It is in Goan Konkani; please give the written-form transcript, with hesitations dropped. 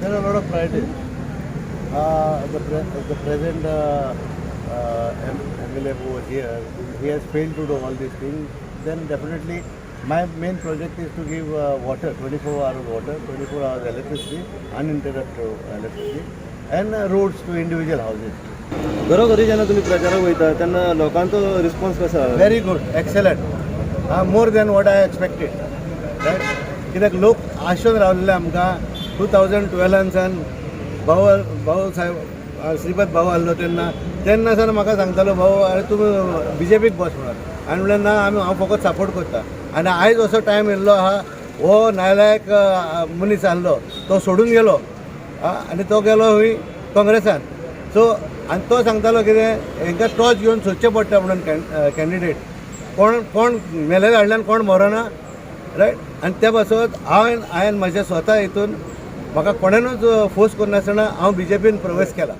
There are a lot of priorities. The present MLA who was here, he has failed to do all these things. Then definitely my main project is to give water, 24-hour water, 24 hours electricity, uninterrupted electricity, and roads to individual houses. घरोघरी जेन्ना तुमी प्रचाराक वयता तेन्ना लोकांचो रिस्पॉन्स कसो आहा? Very good, excellent, more than what I expected, right? कित्याक लोक आशेन रावलेले आमकां. 2012 सान भाऊ भाऊ साहेब श्रीपद भाऊ आहलो तेन्ना, तेन्ना सान म्हाका सांगतालो भाऊ, अरे तुमी बीजेपीक बस म्हणून. आनी म्हणलें ना, आमी हांव फकत सपोर्ट करता. आनी आयज असो टायम येयल्लो आहा, हो नालायक मनीस आहलो तो सोडून गेलो आनी तो गेलो हूंय काँग्रेसान. सो आनी तो सांगतालो कितें, हेंकां टॉर्च घेवन सोदचें पडटा म्हणून कॅन्डिडेट कोण कोण मेलेले हाडल्यान कोण मरना, रायट? आनी त्या पासत हांवें म्हज्या स्वता हितून म्हाका कोणेनूच फोर्स करनासतना हांव बीजेपीन प्रवेश केला.